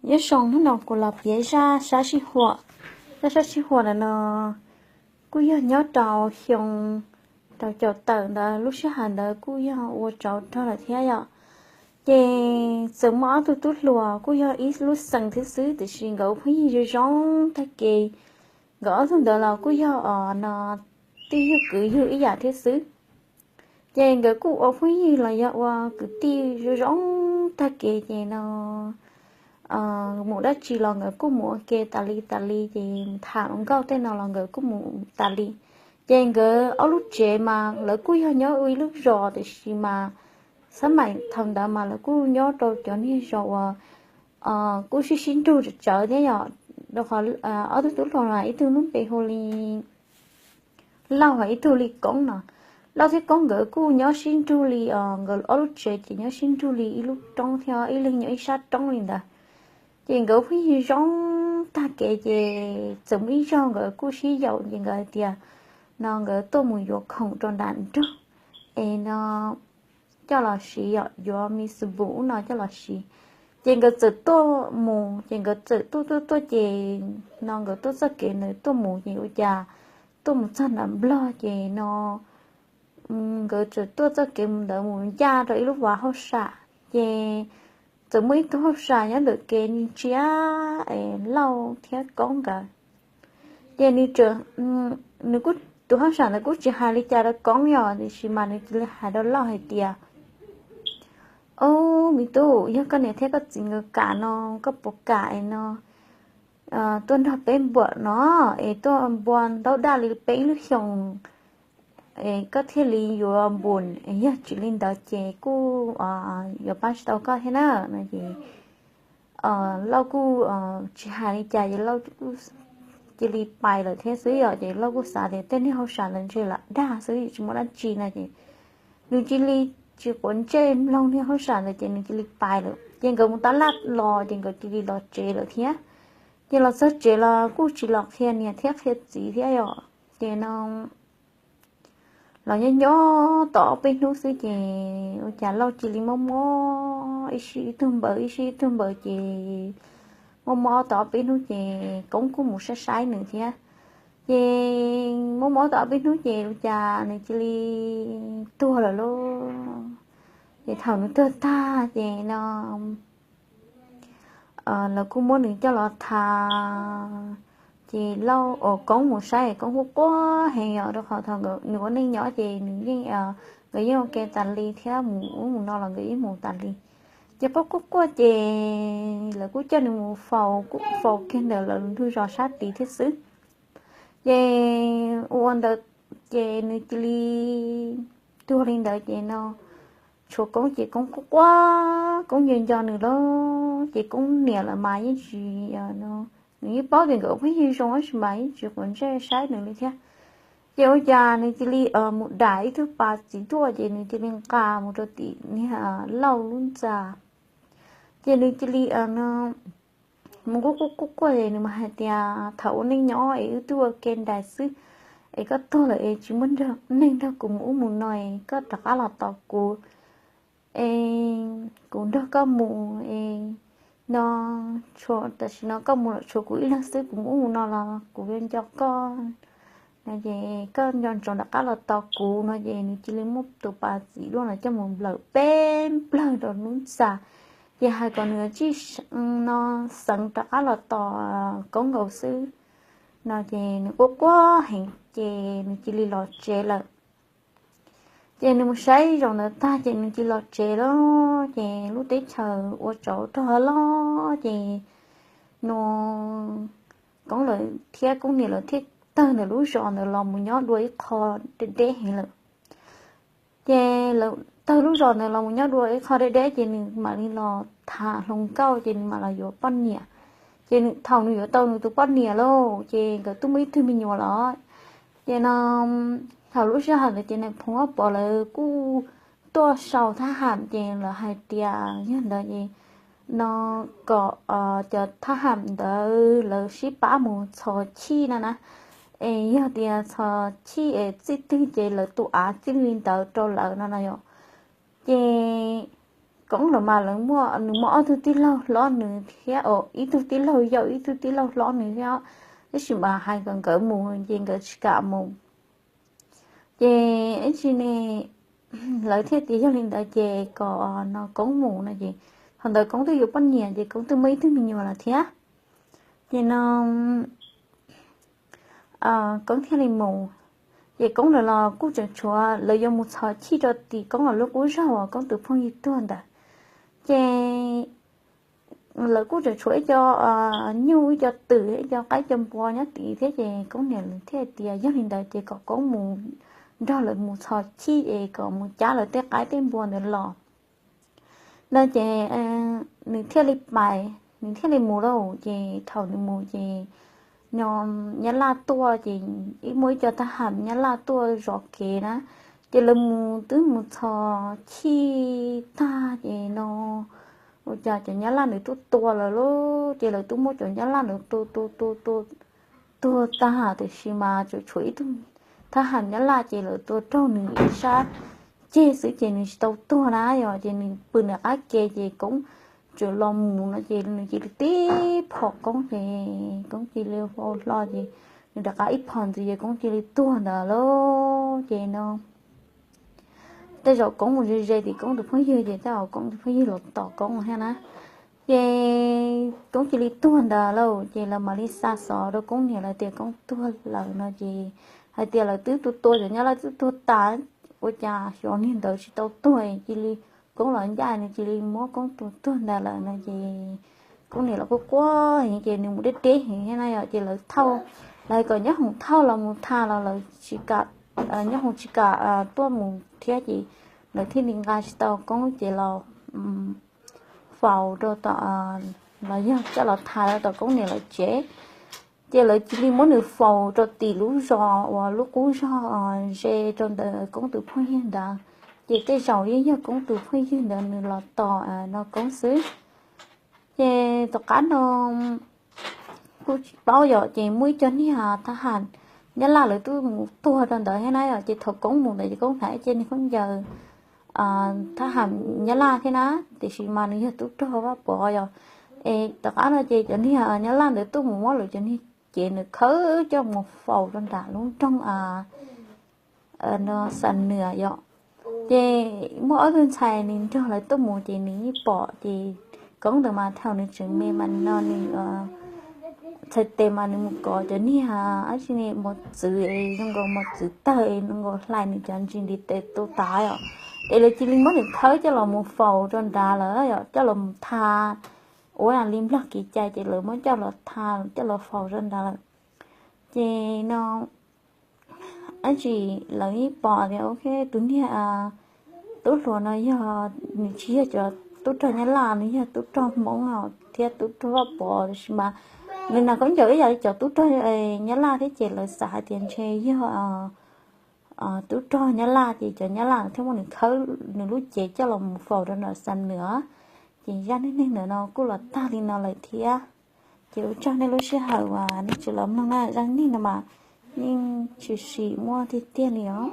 Nyob zoo, hnub no kuv los piav zaj sab sij huam. Zaj sab sij huam ntawm no kuj yog nyob rau xyoo rau caum tawm ntawd, lub sij hawm ntawd kuj yog ua tsov rog lawm thiab yom. Ces txawm muaj ob tug tub hluas kuj yog ib lub xeem thiab xwb, tiam sis nkawd phooj ywg zoo zoo tag kev. Nkawd ob tug ntawd los kuj yog os no, tij yug kwv yug ib yam thiab xwb. Ces nkawd kuj ua phooj ywg los yog ua kwv tij zoo zoo tag kev ces no mus dab tsi los nkawd kuj mus ua ke tas li tas li, ces tham hluas nkauj tej no los nkawd kuj mus tas li. Ces nkawd ob lub tsev mas lawv kuj yog nyob ua ib lub zos, tiam sis mas xab maim thaum ntawd mas lawv kuj nyob rau cov niag zos uas kuj sib sib nrug tsawv thiab yom. Rau qhov ob tug tub hluas mas ib tug lub npe hu li Lauj, ho ib tug li Koob no. Lauj thiab Koob nkawd kuj nyob sib nrug li, nkawd ob lub tsev ces nyob sib nrug li ib lub roob thiab, ib leeg nyob ib sab roob li ntawd. Ces nkawd phooj ywg zoo tag kev ces txawm muaj ib zaug nkawd kuj sib yaum ces nkawd hais tias no nkawd tuaj mus yuav khoom rau nram nroog es no coj los siv, yog yuav me xu npum ub no coj los siv. Ces nkawd txawm tuaj mus, ces nkawd txawm tuaj tuaj tuaj ces no nkawd tuaj txoj kev ntawd tuaj mus ces ua cas tuaj mus txog nram Nplog ces no nkawd txawm tuaj txoj kev mus ntawd mus ncaj rau ib lub vaj hauj sam. Ces txawm muaj ib tug hauj sam nyob ntawm kev ntsia es Lauj thiab Koob nkawd. Ces nws, nws kuj, tus hauj sam ntawd kuj tsis hais li cas rau Koob yom, tiam sis mas nws cia li hais rau Lauj hais tias, Ob, me tub, yog koj niam thiab koj txiv nkawd kam no, koj puas kam es no tuaj nrog peb npuam no, es tuaj npua ntaub daj li peb lub xyoos es koj thiaj li yuav npum, yog tsis li ntawd ces kuj yuav pab tsis tau koj thiab na no ces Lauj kuj tsis hais li cas ces Lauj cia li pais lawm thiab xwb yom. Ces Lauj kuj xav tias tej niag hauj sam ntawd ntshe lam dag xwb tsis muaj dab tsi no ces nws cia li tsis quav ntsej mloog niag hauj sam ntawd ces nws cia li pais lawm. Ces nkawd mus tab laj los ces nkawd cia li los tsev lawm thiab. Ces los txog tsev los kuj tsis los qhia niam thiab qhia txiv thiab yom. Ces no los nyob nyob tau ob peb hnub xwb ces ua cas Lauj cia li mob mob ib sij ib tug npaws ib sij ib tug npaws ces mob mob tau ob peb hnub ces Koob kuj mus saib saib nws thiab. Ces mob mob tau ob peb hnub ces ua cas nws cia li tuag lawm lauj. Ces thaum nws tuag tag ces no lawv kuj muab nws coj los tha. Ces Lauj, Koob mus saib Koob quaj quaj heev yom, rau qhov thaum nws ua neej nyob ces nws yeej, nkawd yeej ua ke tas li thiab mus ub mus no los nkawd yeej mus tas li. Ces quaj quaj quaj ces lawv kuj coj nws mus faus, kuj faus kiag ntawm lawv ntug zos sab tid thiab xwb. Ces ua ntawd ces nws cia li tuag li ntawd ces no tshuav Koob ces Koob quaj quaj, Koob nco nco nws lawm ces Koob niam lawv mas yeej tsis, nws yeej paub tias nkawd phooj ywg zoo tab sis mas yeej tsis quav ntsej saib nws li thiab. Ces ua cas nws cia li mus dam ib tug pas txiv duaj ces nws cia li nqa mus rau tim niag Lauj lub ntxa. Ces nws cia li no mus quaj quaj quaj quaj es nws mas hais tias thaum ua neej nyob es wb twb ua ke nraim xwb, es koj tuag lawm es tsis muaj neeg nrog kuv mus ub mus no es koj rov qab los tos kuv es kuv nrog koj mus es no, tam sim no koj mus lawm tshuav kuv ib leeg xwb, kuv mus ub mus no los kuv yuav nco koj no ces koj nco ntsoov rov qab los tos kuv no ces nws cia li muab tus pas txiv duaj no coj mus nplawm peb nplawg rau lub ntxa. Ces hais kom nws tsij no xeev rov qab los tos Koob nkaus xwb no ces nws quaj quaj heev ces nws cia li los tsev lawm. Ces nws mus saib zaum ntawd tag ces nws cia li los tsev lawm ces lub teb chaws ua tsov rog loj ces nws, Koob lawv thiab Koob niam lawv thiaj tawg ntawm lub zos ntawd los mus nyob dua ib qho deb deb heev lawm. Ces lawv tawg lub zos ntawd los mus nyob dua ib qho deb deb ces nws mam li los tham hluas nkauj ces nws mam los yuav poj niam. Ces thaum nws yuav tau nws tus poj niam lauj ces nkawd twb muaj ib tug me nyuam los. Ces no thaum lub sij hawm ntawd ces nais phoo Vaj Pov lawv kuj tuaj sau thab ham ces lawv hais tias yog ntawd ces no kom cov thab ham ntawd lawv sib pab mus txhos chij no na, es yog tias txhos chij es txij twg ces lawv tus av txij li ntawd rau lawv no no yom. Ces Koob los mas lawv muaj, nws muaj ob tug tij laug hlob nws thiab, ib tug tij laug yau ib tug tij laug hlob nws thiab, tab sis mas hais kom nkawd mus ces nkawd tsis kam mus. Ces ib tsi ne, lawv thiaj tias yog li ntawd ces kom no Koob mus no ces, thaum ntawd Koob twb yuav poj niam ces Koob twb muaj ib tug me nyuam lawm thiab. Ces no Koob thiaj li mus. Ces Koob lawv los kuj tseem tshuav, lawv yuav mus txhos chij rau tim Koob lub qub zog uas Koob tus phooj ywg tuag ntawd. Ces lawv kuj tseem tshuav ib co nyuj, ib co twm, ib co qaib, ib co npua nyob tid thiab. Ces Koob niam lawv thiaj tias yog li ntawd ces kom Koob mus nrog lawv mus txhos chij es kom mus cab lawv tej qaib tej npua ntawd los no ces nws thiaj li pais, nws thiaj li mus lauj. Ces thaum nws mus ces no Nyab Laj tuaj, ces ib muaj ib co thab ham Nyab Laj tuaj zov kev na. Ces lawv mus twb mus txhos chij tag ces no ua cas cov Nyab Laj ntawd twb tua lawm lauj. Ces lawv twb muab cov Nyab Laj ntawd tua tua tua tua tuag tag, tiam sis mas tseem tshuav ib tug thab ham Nyab Laj ces lawv tua raug nws ib sab ceg xwb ces nws tsis tau tuag na yom. Ces nws pw nram qab ke ces Koob tseem los mus no ces nws cia li tib phom Koob ces Koob cia li hlo ces nws rov qab ib phom ntxiv ces Koob cia li tuag ntawd lauj. Ces no tej zaum Koob mus ze ze tim Koob tus phooj ywg ces tej zaum Koob tus phooj ywg los tom Koob thiab na. Ces Koob cia li tuag ntawd lauj. Ces lawv mam li xa xov rau Koob niam lawv tias Koob tuag lawm no ces hais tias lawv twb tua tua cov Nyab Laj twb tuag tas, ua cas xyov niag ntawd tsis tau tuag cia li, Koob los ncaj nws cia li muab Koob tua tuag ntawd lawm no ces Koob niam los quaj quaj heev ces nws mus deb deb heev thiab na yom. Ces lawv thauj, lawv kom Nyob Hoom thauj los mus tham los lawv tsis kam, Nyob Hoom tsis kam tuaj mus thiab ces lawv thiaj li nqa tsis tau Koob ces los faus rau tom, los yog coj los tham rau tom Koob niam lawv tsev. Ces lawv cia li muab nws faus rau tim lub zos uas lub qub zog ze rau ntawm Koob tus phooj ywg ntawd. Ces tej zaum yeej yog Koob tus phooj ywg ntawd nws los tos no Koob xwb. Ces tom qab no kuj tsis paub yom, ces muaj ib co niag thab ham Nyab Laj lawv twb mus tuag rau ntawd thiab na yom. Ces thaum Koob mus ntawd ces Koob hnav ib ce niag khaub ncaws thab ham Nyab Laj thiab na, tiam sis mas nws yog tub rog Vaj Pov yom. Es tom qab no ces cov niag Nyab Laj ntawd tuaj mus muab lawv cov niag cev ntawd khawb coj mus faus rau nram lub nroog no Xam Nuas yom. Ces muaj ob tug ntxhais nws nrog lawv tuaj mus ces nws yeej pom ces Koob ntawd mas thaum nws tseem me mas no nws txhais tes mas nws mus kov cov niag dab tsi ne mos txwv, zoo nkaus mos txwv tawg zoo nkaus hlais nws cov ntsis ntiv tes tu tas os. Es lawv cia li muab nws khawb coj los mus faus rau nrad lawm yom, coj los mus tha ua li Nplog kev cai ces lawv muab coj los tha coj los faus rau nrad lawm. Ces no dab tsi lawv yeej pom tias tus niag tub hluas no yog, nws tsis yog cov tub rog Nyab Laj, nws yog tub rog Hmoob thiab tub rog Vaj Pov, tiam sis mas nws hnav khaub ncaws ib yam li cov tub rog Nyab Laj thiab ces lawv xav hais tias ntshe yog tub rog Nyab Laj ces cov Nyab Laj thiaj muab nws khawb nws lub cev coj los mus faus rau nram Xam Nuas. Ces zaj neej neeg ntawm no kuj los tag li no lawm thiab. Ces ua tsaug nej lub sij hawm uas nej tsis los mloog na, zaj neej neeg no mas yeej tshwm sim muaj tiag tiag li os.